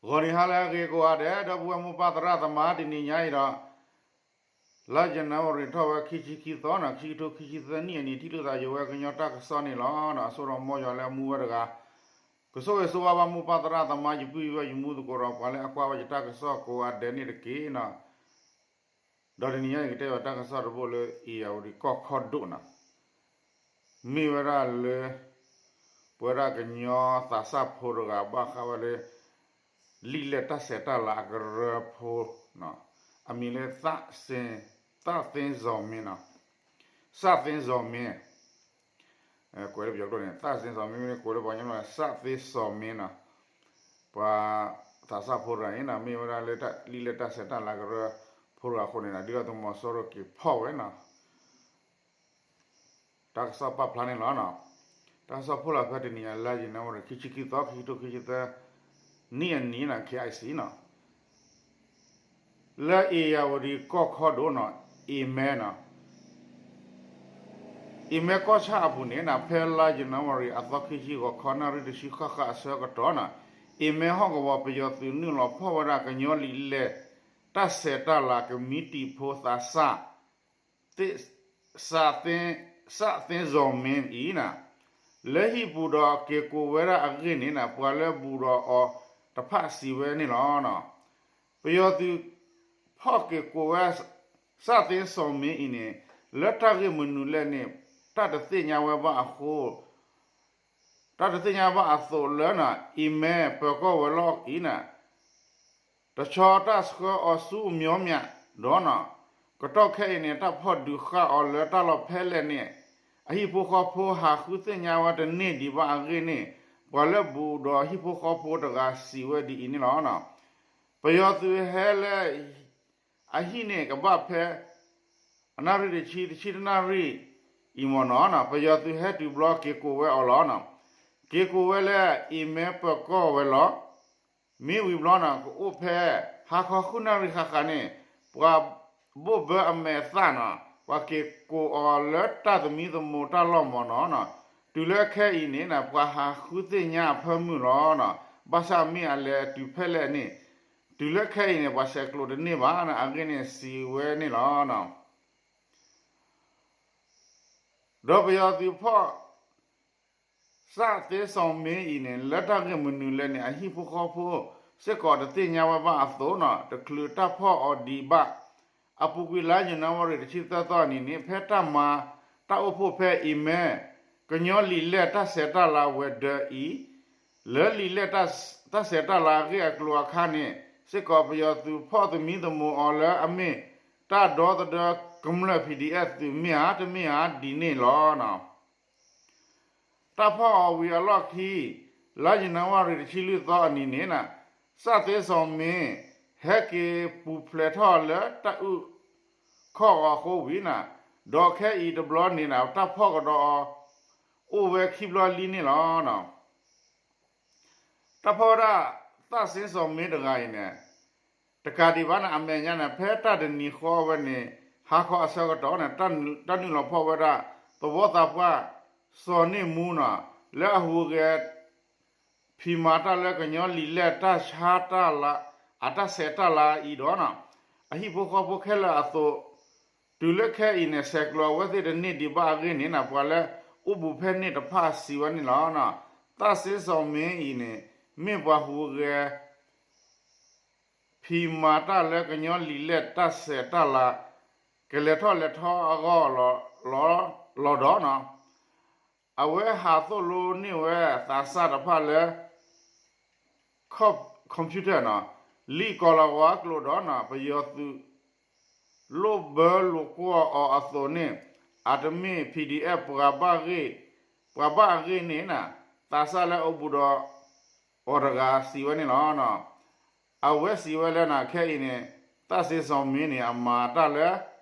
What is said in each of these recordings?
ဂီၤနံၤဟါလၢအဂ့ၤကိးဂၤဒဲး ဒီပုၢ်ဝဲၢ်မိၢ်ပၢ်သရၣ်သမါ တနံၤညါအံၤဒီး လါယနူၤအါရံၤထီၣ်ဝဲခံဆံခံသီန့ၣ် ခံကထိခံဆံသၢနံၣ်အနံၤ ထံၣ်လိာ်သးယဝဲကညီတၢ်ကစီၣ်န့ၣ်လီၤ. အစိဒီးမ်ယွၤလၢအမူဝဲတဂၤ ကဆိၣ်ဂ့ၤဆိၣ်ဝါဘၣ်မိၢ်ပၢ်သရၣ်သမါ ယပုၢ်ယဝဲၢ်ယမူသကိးဒီး ပှၤလၢအကွၢ်ဝဲယတၢ်ကစီၣ်ကိးဂၤဒဲးန့ၣ်တက့ၢ်. ဒီးတနံၤညါအံၤ ကတဲဘၣ်တၢ်ကစီၣ်တဘိလၢ အ့ၣ်ယၣ်ဝတံၣ်ကီၢ်ခီဒိၣ်န့ၣ် မ့ၢ်ဝဲဒၣ်လၢ ပဝဲဒၣ်ကညီသးစၢ်ဖိတဂၤဘၣ်ဃးဝဲလၢ လံာ်လဲၢ်တၢ်ဆဲးတၢ်လၤအကရၢဖိ အမံၤလၢ သၣ်သ့စီၤမ့န့ၣ် သၣ်သ့စီၤမ့ ကွဲးလၢပယီၤကျိာ်န့ၣ် သၣ်သ့စီၤမ့ မ့ၢ်ကွဲးလၢပှၤကညီကျိာ်န့ၣ် သၣ်သ့စီၤမ့န့ၣ် ပှၤသးစၢ်ဖိတဂၤန့ၣ် မ့ၢ်ဝဲဒၣ်လၢ လံာ်လဲၢ်တၢ်ဆဲးတၢ်လၤကရၢဖိတဂၤအဃိန့ၣ် ဒုၣ်ဒါသုးမီၤစိရိၤက့ၤဖီၣ်ဝဲန့ၣ် တၢ်ကစီၣ်ပာ်ဖျါန့ၣ်လီၤ. တၢ်ကစီၣ်ဖိလၢဖဲတနံၤညါ လါယနူၤအါရံၤ ခံဆံခံသီ ခံကထိခံဆံသၢ နံၣ်အနံၤန့ၣ် KIC န့ၣ် လၢအ့ၣ်ယၣ်ဝတံၣ်ကီၢ်ခီဒိၣ်န့ၣ် အ့ၣ်မဲန့ၣ် အ့ၣ်မဲကီၢ်ဆၣ်အပူၤန့ၣ် ဖဲလါယနူၤအါရံၤအသီခံဆံ ဂီၤခီနၣ်ရံၣ်တဆံဃၣ်ဃၣ်အဆၢကတီၢ်န့ၣ် အ့ၣ်မဲဟီၣ်ကဝီၤ ပယီၤသုးနုာ်လီၤဖီၣ်ဝဲဒၣ် ကညီလံာ်လဲၢ်တၢ်ဆဲးတၢ်လၤ ကမံးတံာ်ဖိသးစၢ် သ့ သ့ သၣ်သ့စီၤမ့အံၤန့ၣ် လၢဟံၣ်ပူၤဒီးက့ၤကိးဝဲဒၣ်အဂ့ၢ်န့ၣ် ပှၤလၢဘူးဒီးအီၤတဖၣ်စံးဝဲန့ၣ်လီၤ. ပယီၤသုးဖီၣ်က့ၤကိးဝဲ သၣ်သ့စီၤမ့အံၤန့ၣ် လၢတၢ်ဂ့ၢ်မနုၤလဲၣ်န့ၣ် တၢ်တသ့ၣ်ညါဝဲဘၣ်အဃိ တၢ်တသ့ၣ်ညါဘၣ်အသိးလၢန့ၣ် အ့ၣ်မဲပၢၤကီၢ်ဝဲလီၤအံၤန့ၣ် တဆီတၢ်ဆှၢအီၤဆူအမျိုးမျိုးဒီးန့ၣ် ကတီၢ်ခဲအံၤန့ၣ် တၢ်ဖီၣ်ဒုးဃာ်အီၤလၢတၢ်လီၢ်ဖဲလဲၣ်န့ၣ် အဟံၣ်ဖိဃီဖိဟးဃုသ့ၣ်ညါဝဲတန့ၢ်ဒံးဘၣ်အဂ့ၢ်န့ၣ် ပှၤလၢဘူးဒီးဟံၣ်ဖိဃီဖိတဂၤစံးဝဲဒ်အံၤန့ၣ်လီၤ. ပယီၤသုးဟဲလၢ အဟံၣ်န့ၣ်ကဘၣ်ဖဲ အနၣ်ရံၣ်တဆံ တဆံတနၣ်ရံၣ်အံၤမ့ၢ်န့ၣ် ပယီၤသုးဟဲတုၤဘျီက့ၤကိးဝဲအီၤလီၤ. က့ၤကိးဝဲလၢ အ့ၣ်မဲပၢၤကီၢ်ဝဲလီၤ. မ့ၢ်ဝံၤဘျီန့ၣ် ကအိၣ်ဖဲ ဟါခီဃုနၣ်ရံၣ်ဃၣ်ဃၣ်န့ၣ် ပှၤဘိၣ်ဘၢအမဲာ်အသၣ်န့ၣ် ပှၤက့ၤကိးအီၤလၢတၢ်သမံသမိးတၢ်လီၢ်မ့ၢ်န့ၣ် တုၤလၢခဲအံၤန့ၣ် ပှၤဟးဃုသ့ၣ်ညါအဖၢမုၢ်လီၤ. ဘၣ်ဆၣ်မ့ၢ်အလဲၤတုၤဖဲလဲၣ်န့ၣ် တုၤလၢခဲအံၤန့ၣ် ပှၤဆဲးကျိးတန့ၢ်ဘၣ်န့ၣ် အဂ့ၢ်န့ၣ်စံးဝဲန့ၣ်လီၤ. ဒီးပယီၤသုးဖီၣ် သၣ်သ့စီၤမ့အံၤန့ၣ် လၢတၢ်ဂ့ၢ်မနုၤလဲၣ်န့ၣ် အဟံၣ်ဖိဃီဖိစ့ၢ်ကီးတသ့ၣ်ညါဝဲဘၣ်အသိးန့ၣ် တချုးတၢ်ဖီၣ်အီၤဒံးဘၣ် အပူၤကွံာ်လါယနူၤအါရံၤတဆံသၢသီအနံၤန့ၣ် ဖဲတၢ်မၤတၢ်အိၣ်ဖှိၣ်ဖဲအံၤမ့ၢ် ကညီလံာ်လဲၢ်တၢ်ဆဲးတၢ်လၤဝဲၤဒၢးအံၤ လၢလံာ်လဲၢ်တၢ်ဆဲးတၢ်လၤအဂ့ၢ်အကျိၤအခါန့ၣ် စ့ၢ်ကီးပယီၤသုးဖီၣ်သမံသမိးအီၤလၢအမ့ၢ်တၢ်ဒီသဒၢကမျၢၢ် PDF သုးမ့ၢ်ဧါ တမ့ၢ်ဧါဒ်န့ၣ်လီၤ. တၢ်ဖီၣ်အီၤဝံၤအလီၢ်ခံ လါယနူၤအါရံၤတဆံလွံၢ်သီအနံၤန့ၣ် သၣ်သ့စီၤမ့ ဟဲက့ၤပူၤဖျဲးထီၣ်လၢတၢ်အုၣ်ခီၣ်ဂီၤအဃိဝံၤန့ၣ် ဒီးခဲအံၤတဘျီန့ၣ် တၢ်ဖီၣ်ကဒီးအီၤ အိၣ်ဝဲခံဘျီလံန့ၣ်လီၤ. တၢ်ဖီၣ်ဝဲဒၣ် သၣ်သ့စီၤမ့တဂၤအံၤန့ၣ် တကးဒံးဘၣ်န့ၣ် အမဲာ်ညါန့ၣ် ဖဲတၢ်တနံၤဃီဝဲန့ၣ် ဟါခီအဆၢကတီၢ်န့ၣ် တၢ်နုာ်လီၤဖီၣ်ဝဲဒၣ် သဝီသးပှၢ် စီၤန့ၢ်မူန့ၣ် လၢအဟူးဂဲၤ ဖံးမၤတၢ်လၢကညီလံာ်လဲၢ်တၢ်ဆဲးတၢ်လၤ အတၢ်ဆဲးတၢ်လၤအံၤဒီးန့ၣ် အဟံၣ်ဖိဃီဖိခဲလၢာ်အသိး တုၤလၢခဲအံၤန့ၣ် ဆဲးကျိးအဝဲသ့ၣ်တန့ၢ်ဒံးဘၣ်အဂ့ၢ်န့ၣ် ပှၤလၢအိၣ်ဘူးဖဲန့ၣ်တဖၣ်စံးဝဲန့ၣ်လီၤ. သၣ်သ့စီၤမ့အံၤန့ၣ် မ့ၢ်ပှၤဟူးဂဲၤ ဖံးမၤတၢ်လၢကညီလံာ်လဲၢ်တၢ်ဆဲးတၢ်လၤ ကလဲၤထီၣ်လဲၤထီအဂီၢ်လီၤဒီးန့ၣ် အဝဲဟးသိၣ်လိန့ၢ်ဝဲသးစၢ်တဖၣ်လၢ computer န့ၣ် လံာ်ကီၤလၤဝါကျိာ်ဒီးန့ၣ် ပယီၤသုး လိၣ်ဘၢလိာ်ကွီၢ်အီၤအသိးန့ၣ် အတမ့ၢ် PDF ပှၤဘၣ်အဂ့ၢ် ပှၤဘၣ်အဂ့ၢ်န့ၣ် သးစၢ်လၢအအိၣ်ဘူးဒီးအီၤတဂၤစံးဝဲန့ၣ်လီၤ. အဝဲစံးဝဲလၢန့ၣ် ခဲအံၤန့ၣ် သၣ်သ့စီၤမ့န့ၣ် အမၤတၢ်လၢ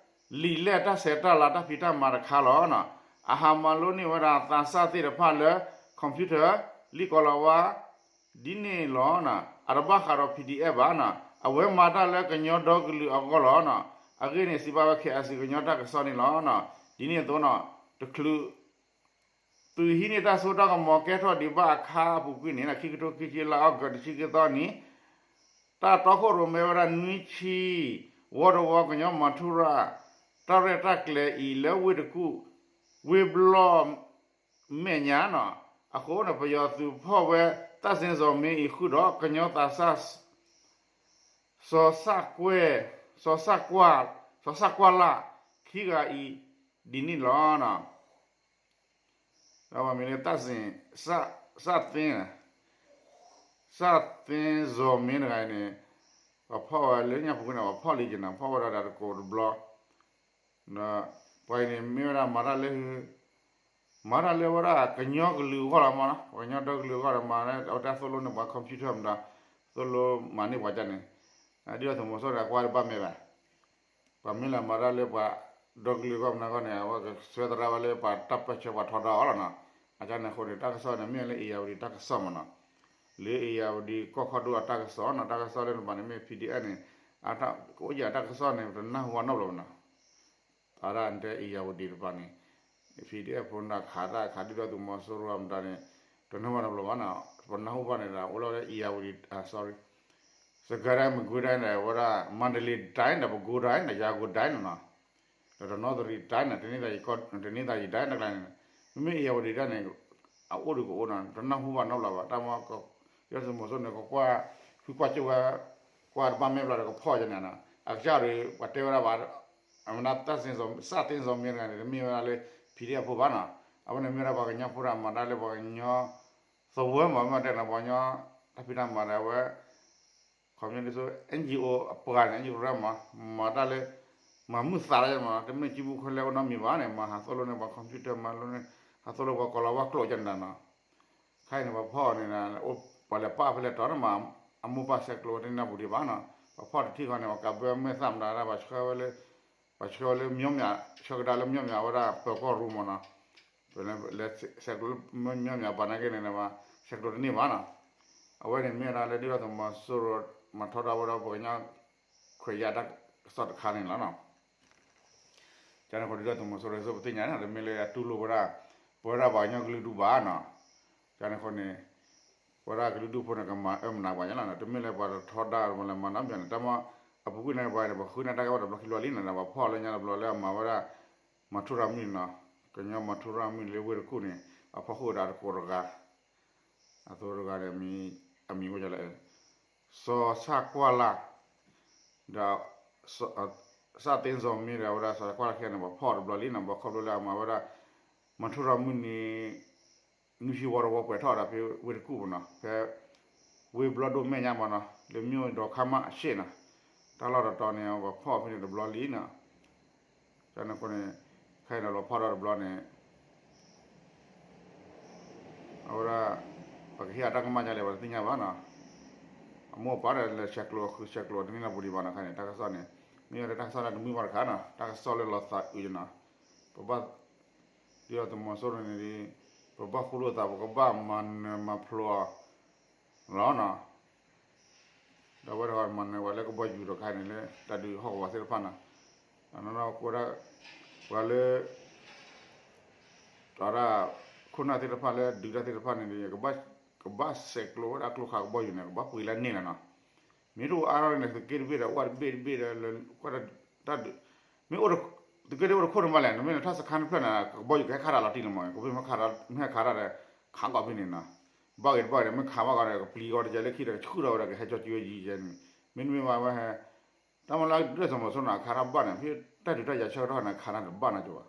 လံာ်လဲၢ်တၢ်ဆဲးတၢ်လၤတၢ်ဖံးတၢ်မၤတခါလီၤ. အဟးမၤလိန့ၢ်ဝဲဒၣ်သးစၢ်သ့ၣ်တဖၣ်လၢ computer လံာ်ကီၤလၤဝါ ဒ်န့ၣ်လီၤ. အတဘၣ်ဃးဒီး PDF ဘၣ်န့ၣ် အဝဲမၤတၢ်လၢကညီဒီကလုာ်အဂီၢ်လီၤ. အဂ့ၢ်န့ၣ် စံးဘၣ်ဝဲ KIC ကညီတၢ်ကစီၣ်န့ၣ်လီၤ. ဒ်န့ၣ်အသိးန့ၣ် တချုး သုးဟံးန့ၢ်တၢ်စိတၢ်ကမီၤကဲထီၣ်ဒံးဘၣ်အခါအပူၤကွံာ်န့ၣ် ခံကထိခံဆံ လါအီကူး တဆံခံသီနံၤ တၢ်တီခိၣ်ရိၣ်မဲဝဲဒၣ်နွံဆံ, ဝီတဝီကညီမၤထူရၤ တၢ်ရဲၣ်တၢ်ကျဲၤအံၤလၢဝ့ၢ်တကူၣ်, ဝ့ၢ်ဘျီၣ်မဲာ်ညါနီၤ, အဃိန့ၣ် ပယီၤသုးဖီၣ်ဝဲ သန့်ဇင်ဇော်မင်း အံၤဃုာ်ဒီး ကညီသးစၢ် စီၤစၣ်ကွဲၢ်, စီၤစၣ်ကွၢ်, စီၤစၣ်ကွၢ်လၢ် ခံဂၤအံၤ ဒ်န့ၣ်လီၤ. ဒီးပှၤမံၤလၢ သန့်ဇင်, သန့်ဇင်, သန့်ဇင်ဇော်မင်းတဂၤအံၤန့ၣ် ပှၤဖီၣ်ဝဲလၢညါပူၤကွံာ်န့ၣ် ပှၤဖီၣ်လံက့ၤနီၤ, ဖီၣ်ဝဲဒၣ်ဒီးတကိးတဘျီ, ဒီးပှၤအံၤန့ၣ်မ့ၢ်ဝဲဒၣ်မၤတၢ်လၢ မၤတၢ်လၢဝဲဒၣ်ကညီကလုာ်အဂီၢ်လီၤမးနီၤ, ပှၤကညီဒီကလုာ်အဂီၢ်ဒီးမၤလၢအဝဲတၢ်သိၣ်လိန့ၢ်ပှၤ computer မတၤ, သိၣ်လိမၤန့ၢ်ပှၤဒ်န့ၣ်, ဒ်သိးသုးမီၤစိရိၤန့ၣ် အကွၢ်တဘၣ်မဲာ်ဘၣ်, ပှၤမ့ၢ်လၢမၤတၢ်လၢပှၤဒီကလုာ်အဂီၢ်မတၤအဂီၢ်န့ၣ် အဝဲကဆှၢသရၣ်ဝဲလၢပှၤတၢ်ပၢဆှၢပှၤထီဒါအီၤလီၤနီၤ, အကန့ၣ်အဃိန့ၣ် တၢ်ကစီၣ်န့ၣ် မ့ၢ်လၢ ဧရာဝတီ တၢ်ကစီၣ်မးနီၤ, လၢ ဧရာဝတီ ကီၢ်ခီဒိၣ်အတၢ်ကစီၣ်နီၤ, တၢ်ကစီၣ်လၢတပၤန့ၣ်မ့ၢ် PDF န့ၣ်, ကအိၣ်ယၤတၢ်ကစီၣ်န့ၣ် ပတနၢ်ဟူဘၣ်နီတဘျီဘၣ်နီၤ အဝဲဒၣ်တဲ ဧရာဝတီ တပၤန့ၣ် PDF ဖိန့ၣ်ခးတၢ်ခးဒုၣ်ဒါ သုးမီၤစိရိၤမတၤန့ၣ် တနၢ်ဟူဘၣ်နီတဘျီဘၣ်နီၤ, ပနၢ်ဟူဘၣ်န့ၣ်ဒီး အိၣ်လီၤဝဲဒၣ် ဧရာဝတီ, စကဲဒဲ မကွေးတိုင်းဒီး အဝဲဒၣ် မန္တလေးတိုင်းဒီး ပဲခူးတိုင်းဒီး ရန်ကုန်တိုင်းနီၤနီၤ, ဒီး တနီသရံတိုင်းန့ၣ် တနင်္သာရီတိုင်းတကျါန့ၣ်, မ့မ့ၢ် ဧရာဝတီ ဒၣ်န့ၣ် အအိၣ်ဒုးကအိၣ်နီၤ တနၢ်ဟူဘၣ်နီတဘျီဘၣ်, တၢ်မ့ၢ် ဒ်သုးမီၤစိရိၤန့ၣ် ကကွၢ် ဖုကွၢ်ကၠိၣ်ဝဲ ကွၢ်တဘၣ်မဲာ်ဘျီဒီးကဖီၣ်ယဲန့ၣ်နီၤ, အကစၢ်ဒီး ပှၤတဲဝဲဒၣ်ဘၣ် အမနုၤ သန့်ဇင်ဇော်မင်းတဂၤန့ၣ် တမ့ၢ်ဝဲဒၣ်လၢ PDF ဖိဘၣ်နီၤ, အဝဲန့ၣ်မ့ၢ်ဝဲဒၣ်ပှၤကညီဖိဒီး မၤတၢ်လၢပှၤကညီသဝီမး မ့ၢ်တဲနီၤ ပှၤကညီတၢ်ဖံးတၢ်မၤဒီးအဝဲ ခီပညီဒ်သိး NGO အပှၤန့ၣ် NGO ရၢမး မၤတၢ်လၢ မၤမုာ်သးလၢယဲမး တမ့ၢ်စုပူၤခဲလၢာ်အိၣ်နီတမံၤဘၣ်န့ၣ် မၤဟးသိၣ်လိန့ၢ်ပှၤ computer မၤလိန့ၢ် ဟးသိၣ်လိပှၤကိးလီၤဝါကျိာ်ယဲန့ၣ်နီၤ, ခဲအံၤန့ၣ် ပှၤဖီၣ်န့ၣ် ပှၤလဲၤပာ်ဖဲလဲၣ်တီၤန့ၣ်မး အမိၢ်ပၢ်ဆဲးကျိးဝဲတန့ၢ်နၢ်ပူၤဒံးဘၣ်နီၤ, ပှၤဖီၣ်တထံၣ်ဃီန့ၣ် ပှၤကးဘၢမဲာ်သၣ်မတၤဒၣ် ပှၤဆှၢဝဲလၢ ပှၤဆှၢဝဲလၢ မၠီမၠး ဆှၢကဒါလၢ မၠီမၠး အဝဲဒၣ်ပၢၤကီၢ်ရူမးနီၤ, ပလဲၤဆဲးကျိးလၢမၠီမၠး ဘၣ်နာ်က့န့ၣ် ဆဲးကျိးတန့ၢ်ဘၣ်နီၤ, အဝဲန့ၣ်မ့ၢ်ဝဲဒၣ်လၢဒ်သိးသုးမီၤစိရိၤ မၤထီဒါဝဲဒၣ်ပှၤကညီ ခွဲးယာ်တၢ်ကစီၣ်တခါန့ၣ်လီၤနီၤ. ကန့ၣ်ဃိဒ်သိးသုးမီၤစိရိၤ ပသ့ၣ်ညါန့ၣ် တမ့ၢ်လၢအတူၢ်လိာ်ဝဲဒၣ် ပဝဲဒၣ်ပှၤကညီကလုာ်ဒူၣ်ဘၣ်နီၤ, ကန့ၣ်ဃိန့ၣ် ပဝဲဒၣ်ကလုာ်ဒူၣ်ဖိန့ၣ် ကမၤအၢမၤနးပှၤညါလီၤနီၤ, တမ့ၢ်လၢပှၤတထီဒါပှၤလဲၤမၤနီတမံၤန့ၣ် တၢ်မ့ၢ် အပူၤကွံာ်န့ၣ် ပှၤန့ၣ် ပဃုန့ၢ်တၢ်ကဲဝဲတဘျီခံဘျီလံန့ၣ်ဒီး ပှၤဖီၣ်လၢညါတဘျီလၢအမၤဝဲဒၣ် မၤထူရၤမုၢ်န့ၣ်နီၤ, ကညီမၤထူရၤမုၢ်လၢဝ့ၢ်တကူၣ်န့ၣ် အဖီၣ်ဃုာ်ဝဲဒၣ်တကိးတဂၤ အသိတဂၤန့ၣ် အမံၤဝဲဒ်လဲၣ် စီၤဆၣ်ကွၢ်လၢ် ဒီး သၣ်သ့စီၤမ့ဒီး အဝဲဒၣ်စီၤကွၢ်လၢ်ခံဂၤန့ၣ် ပှၤဖီၣ်တဘျီလံနီၤ, ပှၤခီဖျိလၢအမၤဝဲဒၣ် မၤထူရၤမုၢ်န့ၣ် နွံဆံဝီတဝီပှဲၤထီၣ်ဒီးဖဲဝ့ၢ်တကူၣ်ပူၤနီၤ, ဖဲ ဝ့ၢ်ဘျီၣ်ဒိၣ်မဲာ်ညါမးနီၤ, လၢမ့ၢ်ဝဲဒီးခါမးအရှ့ၣ်နီၤ, တၢ်လီၢ်တတီၤန့ၣ် ပှၤဖီၣ်ဖဲန့ၣ်တဘျီလံနီၤ, ကန့ၣ်ဃိန့ၣ် ခဲအံၤဒီးလီၤဖီၣ်ထီၣ်တဘျီန့ၣ် အဝဲဒၣ် ပကဟ့ၣ်အတၢ်ကမၣ်ဒ်လဲၣ် ပှၤတသ့ၣ်ညါဘၣ်နီၤ, အမိၢ်အပၢ်ဒီးလဲၤဆဲးကျိးဃုဆဲးကျိးတန့ၢ်လၢပူၤဒံးဘၣ်နီၤ, ခဲအံၤန့ၣ် တၢ်ကစီၣ်န့ၣ် မ့ၢ်ဝဲဒၣ်တၢ်ကစီၣ်လၢတမုာ်ဘၣ်တခါနီၤ, တၢ်ကစီၣ်လၢလီၤသးအုးနီၤ, ပဘၣ် ဒ်သိးသုးမီၤစိရိၤန့ၣ် ပဘၣ်ဃူလိာ်သး ပကဘၣ်မၤနၢၤမၤဖျိးအီၤ လီၤနီၤ, ဒီးအဝဲတဂၤမၤနၢၤပှၤလၢကဘီယူၤဒီးခါန့ၣ်လၢ တၢ်ဒုးဟီၣ်ကဝီၤသ့ၣ်တဖၣ်နီၤ, အနီၢ်နီၢ်ကဝဲဒၣ် ပှၤလၢ တၢ်ဒၣ် ခိၣ်နၢ်သ့ၣ်တဖၣ်လၢဒုးတၢ်သ့ၣ်တဖၣ်န့ၣ် ကဘၣ်ဆဲးကျိးဝဲဒၣ်ကျိခးကဘီယူၤန့ၣ် ကဘၣ်ပှ့ၤလၢန့ၣ်လီၤနီၤ, မ့ၢ်တအိၣ်အါထီၣ်န့ၣ် သုးက့တဘ့ၣ်ဒီး ဝၣ်တဘ့ၣ်တဘ့ၣ်ဒီး ကွၢ်တၢ်ဒုး မ့ၢ်အိၣ် သုးက့တအိၣ်တခိၣ်န့ၣ်ဘၣ်လဲၣ်, နမ့ၢ်လဲၤထီၣ်စခါတဖျၢၣ်န့ၣ် ကဘီယူၤကဟဲခးတၢ်လီၤတံၢ်လီၤမး, ကဘီယူၤမ့ၢ်ခးတၢ် မ့ၢ်ဟဲခးတၢ်ဒီး ခးကီးဖဲန့ၣ်နီၤ, ဘၣ်ဂ့ၤတဘၣ်ဂ့ၤဒီး မ့ၢ်ခးဘၣ်ကီးဒီး ကပျံၤကီးတကဲလၢခံဒီး ကဆူၣ်ထီၣ်ဝဲဒီးကဟဲကၠီကၠူဝဲယံၤယဲန့ၣ်, မ့တမ့ၢ်ဘၣ်ဝဲဟဲ တၢ်မၤလၢဒ်သိးမီၤစိရိၤန့ၣ် အခးတၢ်ဘၣ်န့ၣ် ဖဲတၢ်ဒုးတၢ်ယၤဆၢကတီၢ်န့ၣ် အခးတၢ်တဘၣ်နီတဘျီဘၣ်,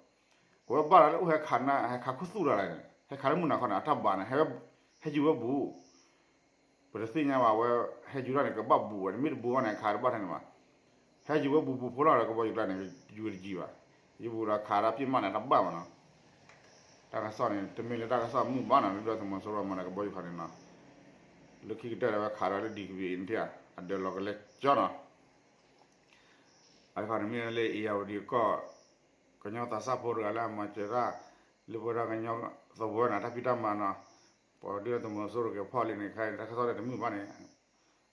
အဝဲဘၣ်လၢအိၣ်ဟဲခးနၢ် ဟဲခးခူသူၣ်တၢ်လဲၣ်န့ၣ် ဟဲခးလၢမုၢ်နၤခီန့ၣ် အတၢ်ဘၣ်န့ၣ် ဟဲယူၤဝဲဘူး ပတသ့ၣ်ညါဘၣ်ဝဲ ဟဲယူၤတၢ်န့ၣ် ကဘၣ်ဘူးဝဲ မ့ၢ်တဘူးဘၣ်န့ၣ် အခးတဘၣ်ထဲန့ၣ်ဘၣ်, ဟဲယူၤဝဲဘူးဘူးဖိလီၤဒီး ကဘီယူၤကျါန့ၣ် ယူၤတယံၤဘၣ်, ယူၤဘူးဒီးခးတၢ်ပစ်မးန့ၣ် တဘၣ်မးနီၤ, တၢ်ကစီၣ်န့ၣ် တမ့ၢ်လၢတၢ်ကစီၣ်မုာ်ဘၣ်နီၤ ဒ်သိးသုးမီၤစိရိၤမၤန့ၣ် ကဘီယူၤခးန့ၣ်နီၤ, လၢခံကတၢၢ်ဒီးဝဲခးဒီးလၢ ဒံကဘ့ၣ်အံၤန့ၣ် အဒၢးလီၤကလဲၤကၠီနီၤ အခီန့ၣ်မ့ၢ်လၢ ဧရာဝတီ ကီၢ် ကညီသးစၢ်ဖိတဂၤလၢအမၤစၢၤတၢ် လၢပဝဲဒၣ်ကညီသဝီန့ၣ် တၢ်ဖံးတၢ်မၤနီၤ, ပှၤဒုးသုးမီၤစိရိၤက့ၤဖီၣ်လံန့ၣ် ခဲအံၤန့ၣ် တၢ်ကစီၣ်လၢတမုာ်ဘၣ်န့ၣ်,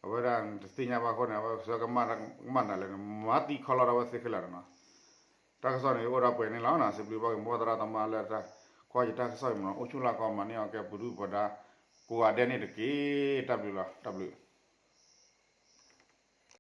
အဝဲဒၣ်တသ့ၣ်ညါဘၣ်အဃိန့ၣ် အဝဲကဆှၢကမၣ်တၢ်မၤနၤလဲၣ်န့ၣ် မၤသံခီလီၤဒီးအဝဲသ့ခဲလၢာ်န့ၣ်နီၤ, တၢ်ကစီၣ်န့ၣ် အိၣ်ဒီးပှဲၤန့ၣ်လီၤနီၤ, စံးဘျုးဘၣ်က့ၤမိၢ်ပၢ်သရၣ်သမါလၢတၢ်ကွၢ်ယတၢ်ကစီၣ်အံၤမ့ၢ်နီၤ, အိၣ်ဆူၣ်လၢကီၢ်မၤန့ၢ်အီၤကဲပှၤဒုၣ်ပှၤဒါ ကိးဂၤဒဲးန့ၣ်တက့ၢ်. တၢ်ဘျုးလီၤ, တၢ်ဘျုး.